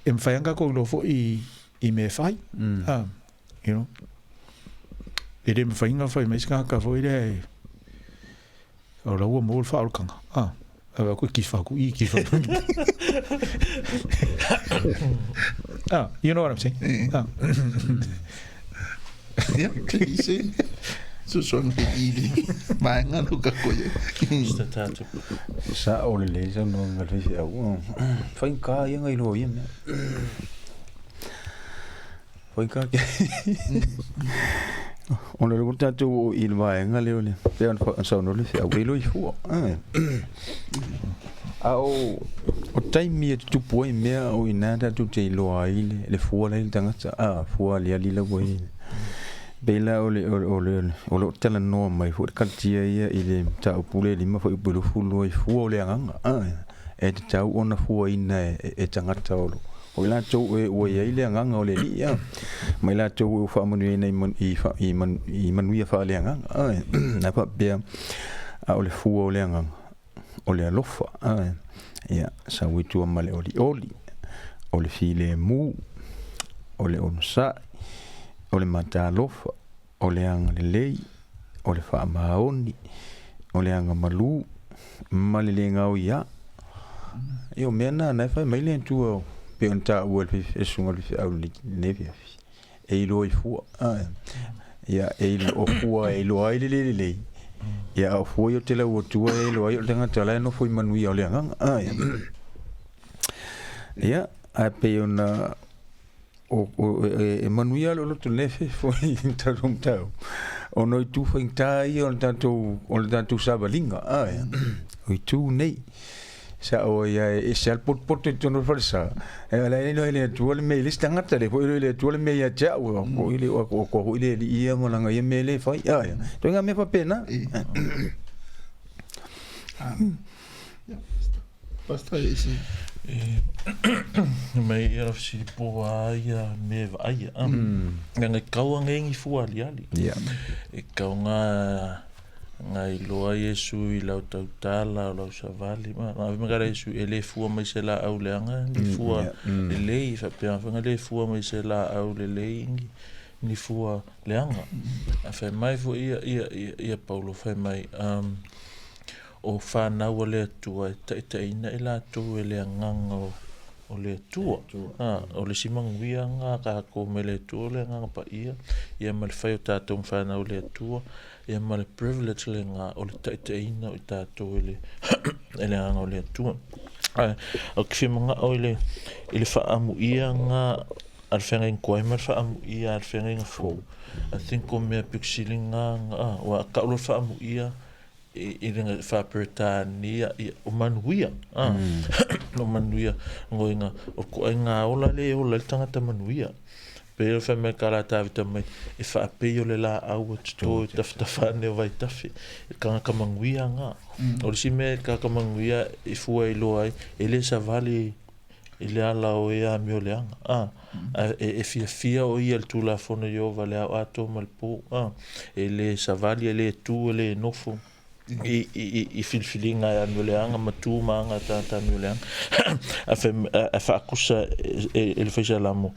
e mawhai anga kou iloa foi i mea e whai, a, you know, e le mawhai nga whai mai se kaka foi lea e, o laua mo le whaolokanga, a, a koe ki whaku i ki whaku. Ah, you know what I'm saying? Ah. Ia, se sosoaga feili vaega lo ka koe. Mr. Tatu. Sa o le lei saunoaga a le faifeau. Faigata ia ona iloa o ia mea. Faigata ke. Ona o lea ua tatou oo i le vaega lea o le pei ona saunoa le faifeau e iloa i fua. A o taimi e tutupu ai mea o i ina tatou te iloa ai le fua la e i le tagata, a fua aliali la ua i ai. Pei la o le o le o lo o talanoa mai foi le kalatia ia i le mataupu lea e 5 fuaiupu e 22 i fua o le agaga, a e tatau ona fuaina e tagata o lo O i latou e ua i ai le agaga o le Alii, a, ma i latou e ua faamanuiaina i, i, i manuia faaleagaga, a, ae faapea, a o le fua o le agaga, o le alofa, a, ia, sau i tua ma le olioli, o le filemu, o le onosai, o le matalofa, o le agalelei, o le faamaoni, o le agamalu, ma le le gaoia. Ia o mea na na e fai mai le Atua pei ona taua e le susuga i le faifeau i lenei afiafi, e iloa i fua. Ia e iloa o fua e iloa ai le le lelei, ia a o fua ia o te lau Atua e iloa ai o le tagata la e nofo i manuia o le agaga. Ia, ae pei ona o, o, e, e manuia le loto nei foi i tatou mataupu ona o itu faigata ia o le tatou o le tatou savaliga ae o itu nei sao ai e ese lava le potopoto i totonu o le falesa e ala ai iloa e le Atua le mea i le isi tagata le foi iloa e le Atua le mea ia te au foi le o koa foi le alii ia ma lana ia mea le fai ae ituaiga mea faapena. Pastor isi. Mai ia la fesili po a ia me vaai a. Nga kau a ngengi fua aliali. E kau nga nga iloa Iesu i lau tautala o lau savali ma ave ma kala Iesu e le fua mai se la au leanga ni fua lelei faapea fanga le fua mai se la au lelei ni fua leanga. A fai mai foi ia ia ia Paulo fai mai O fanau a le Atua e taitaiina i latou e le agaga o le Atua. O le isi manuia lena a tatou mai le Atua o le Agaga Paia, ia ma le fai o tatou ma fanau a le Atua, ia ma le privilege lena o le taitaiina o i tatou e le Agaga o le Atua. Ae ou te fia manao i le faaamuia lena a le feagaiga tuai ma le faaamuia a le feagaiga fou. I think o mea pito sili lena, aua a tau loa le faaamuia, i le Faa-Peretania, ia, o manuia, a, o manuia, ngoinga, o toaiga ola le e ola ai le tagata manuia. Pei ona fai mai ka la Tavita mai, e faapei o le laau e toto i tafatafa ane o vaitafe, e tagata manuia na. O le isi mea e tagata manuia e fua e iloa ai, e le savali i le ala o e amio leaga, a, e, e fiafia o ia i le Tulafono Ieova i le ao atoa ma le po, a, e le savali, e le tu, e le nofo i, i, i filifiliga e amio leaga ma tu ma aga a tagata amio leaga. A, fai, a, a faakusa e, e, e le faisalamo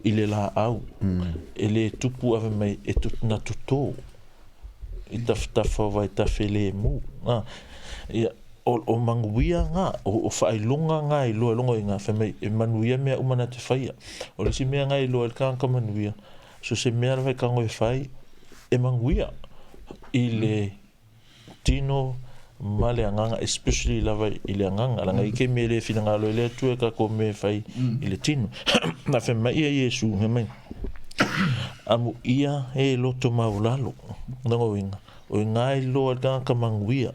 i le laau, e le tupu ave mai e na toto i tafatafa o vaitafe lemu, a, ia, O, o manuia nga, o, o faailoga nga e iloa e logo i nga, fai mai, e manuia mea uma na te faia. O le isi mea nga e iloa e le tagata manuia, so se mea lava e tago e fai, e manuia i le tino ma le agaga, especially lava i le agaga, leaga i ke mea e le finagalo ai le Atua e tatou mea e fai i le tino. Na fai mai ia Iesu, fai mai, Amuia e loto maualalo, lona uiga, o i iloa e le tagata manuia,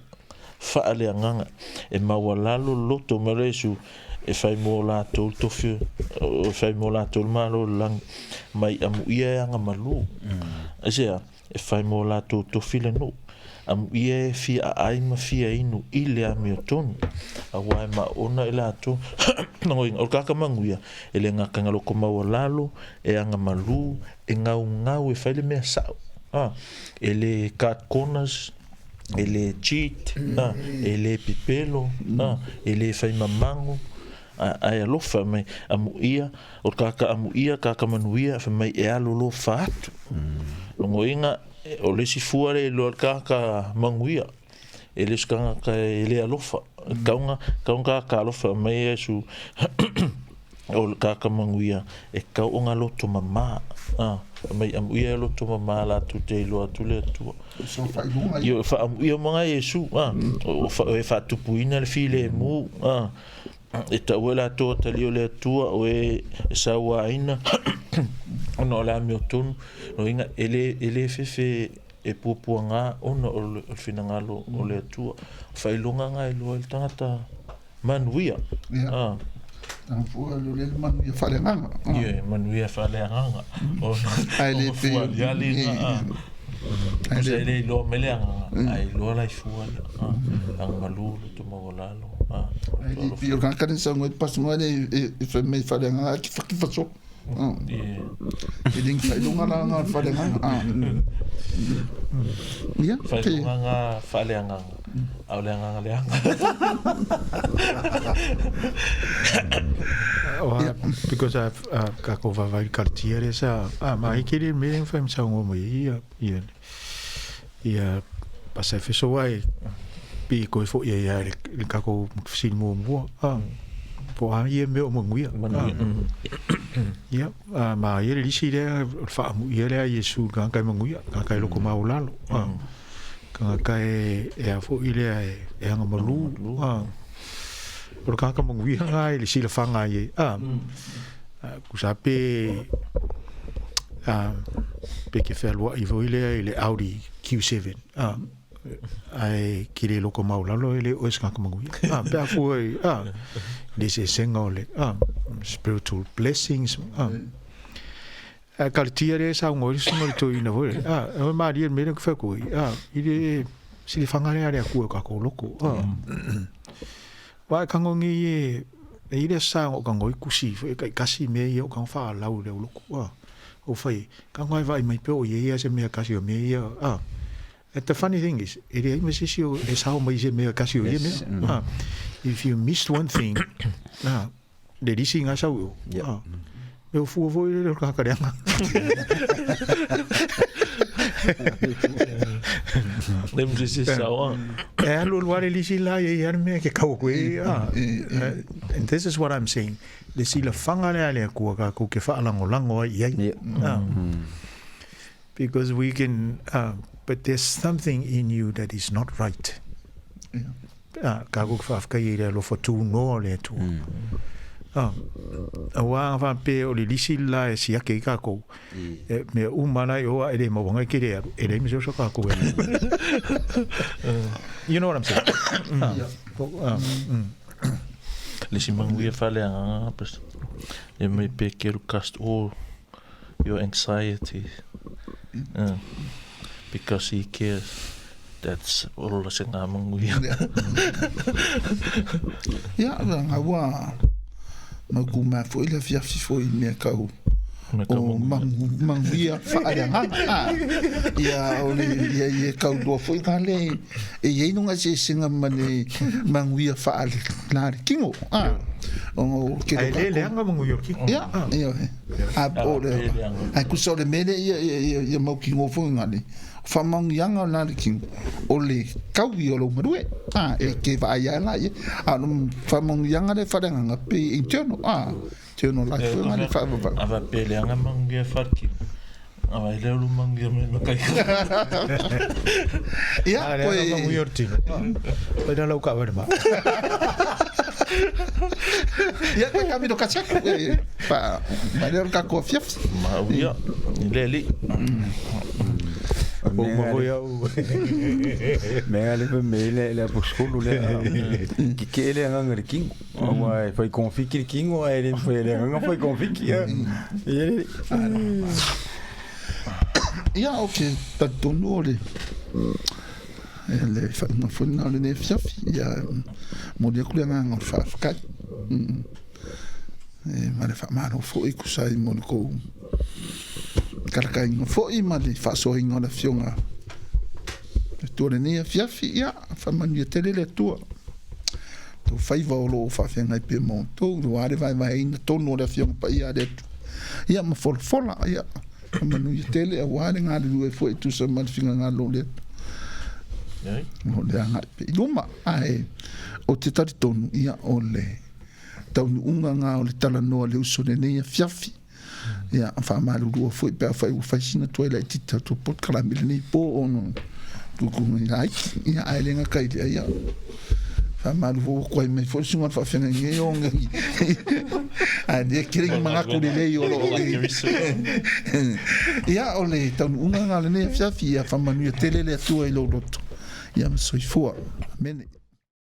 faaleagaga, e maualalo le loto mai o le Iesu e fai mo latou le tofi, e fai mo latou le Malo o le lagi, mai amuia e agamalu. Aisea? E fai mo latou tofi le nuu. Amuia e fia aai ma fia inu i le amiotonu, aua e maona i latou. O le tagata manuia, e le gata ina loto maualalo, e agamalu, e gaugau e fai le mea sao. E le cut corners, e le cheat, e le pipelo, e le fai mamago, ae alofa mai, amuia, o le tagata amuia, tagata manuia, fai mai e alolofa atu. Logoina, o le isi fua lea e iloa e le tagata manuia, e le o se tagata e le alofa. Tatau ona tagata alofa mai Iesu o le tagata manuia e tatau ona loto mama. Fai mai amuia e loto mama latou te iloa atu le Atua. Ioe, faaamuia uma na Iesu, o e faatupuina le filemu, e taua e latou atalii o le Atua, o e sauaina ona o le amiotonu. Lona uiga e le fefe e puapuaga ona o le finagalo o le Atua. O faailoga na e iloa ai le tagata manuia. Ia. Fua le le manuia faaleagaga. Ia, manuia faaleagaga. Ae le pei. Tusa e le iloa mai le agaga, ae iloa la i fua ia. Agamalu loto maualalo. Ai le pei o le tagata lea na saunoa ai le pastor lea e fai mai faaleagaga ae kifakifa solo. E le ni faailoga la na o le faaleagaga. Ia, Faailoga na faaleagaga, a o le agaga leaga. Because I've tatou vaavaai i le kaletia lea sa ma ai kele mea lea na fai ma saunoa mai ai ia ia ia Pasa Efeso ai pe toe foi ai lava i le tatou fesili muamua po o a ia mea o manuia. Ia ma ia le lisi lea o le faaamuia lea a Iesu i le tagata e manuia, tagata e loto maualalo, tagata e a foi lea e agamalu. O le tagata manuia lena i le silafaga ai a tusa pe pe ke fealuai foi lea i le Audi Q7 a ae ki le loko maualalo e le o e se tagata manuia a pe a fua i a le eseesega o le a spiritual blessings a Ae kaletia lea e saunoa ai le susuga i le toeaina foi lea, a, e malie le mea lea ou te fai atu ai, a, i le silafaga lea a le Atua i o tatou loto, a. Aua e tago nei e, e i ai le aso sa na ou tago ai tusi foi e taitasi mea ia ou tago faalau i le aulotu, a. Ou fai ai, tago lava e vaai mai pe o i ai lava se mea tasi o mea ia, a. And the funny thing is, e leai ma se isi e sao mai i se mea tasi o ia mea, a. If you missed one thing, a, Le lisi nga sau o. Yeah. Ah. Me o fua foi le ka kaleanga. Le mse se sao a. E alu alu ale lisi la e ia mea ke kau koe. Ah. And this is what I'm saying. Le silafaga lea a le Atua kākou ke faalagolago ai i ai. Yeah. Ah. Because we can, but there's something in you that is not right. Yeah. Kākou ke faafetai i le alofa tūnoa o le Atua. Auā a faapea o le lisi le la e siake ai kākou, e mea uma la i o a e le maua ngai ke le alu, e leai ma se oso kākou e alu. You know what I'm saying? Le si manuia faaleagaga, pastor. E mai pe keru cast all your anxiety because he cares that's olo la se ngā manuia. Ia, nga ua mau kumea foi le afiafi foi i mea kau o manuia faaleagaga. Ia, o le, ia, ia kau loa foi nga le, e i ai no nga eseesega ma le manuia faale, la le kino. Ona o ke Ai le leaga manuia o le kino. Ia, ia, A o le, ai kusa o le mele ia ia ia ia mau kino foi nga le faamanuiaga o na le kino o le kaui o lou galue a e ke vaai ai la ia a o le faamanuiaga le faaleagaga pe internal a internal life foi nga le faavavau. A faapea leaga manuia fale-kino a vai lea o lu manuia mai ma kai. Ia koe. A leaga manuia o le tino. Pai na lau kaavale ma. Ia koe kamiro kasi aku e pa mai lea o le kakou afiafi. Ma uia i le alii. O uma foi au. Mea le me le le aposkolu le ki ke le agaga le kino. Aua e fai konfiki le kino ae le mafai e le agaga fai konfiki. Ia le. Ia o ke talitonu o le le faaiuga foi lena o lenei afiafi ia momoli atu le agaga o le faafetai e ma le faamalo foi e tusa ai mo le tou talakaina foi ma le faasoaina o le afioga le Atua i lenei afiafi ia faamanuia tele le Atua tou faiva o lo o faafeagai pea ma outou aua le vaevaeina tonu o le Afioga Paia a le Atua ia ma folafola ia Faamanuia tele aua le galulue foi e tusa ma le finagalo o le Atua. O le agai pea i luma. Ae o te talitonu, ia o le taunuuga nga o le talanoa le uso lenei afiafi. Ia faamalulua foi pe afai ua fai sina tuai laitiiti tatou polokalame i lenei po ona o tuutuuga laiti. Ia ae le gata i lea, ia faamalu ua tuai mai foi le susuga i le faafeagaiga nei ona ae lea tele ni manatu lelei o lo o ia o le taunuuga lena o lenei afiafi ia faamanuia tele le Atua i lou loto ia ma soifua. Amene.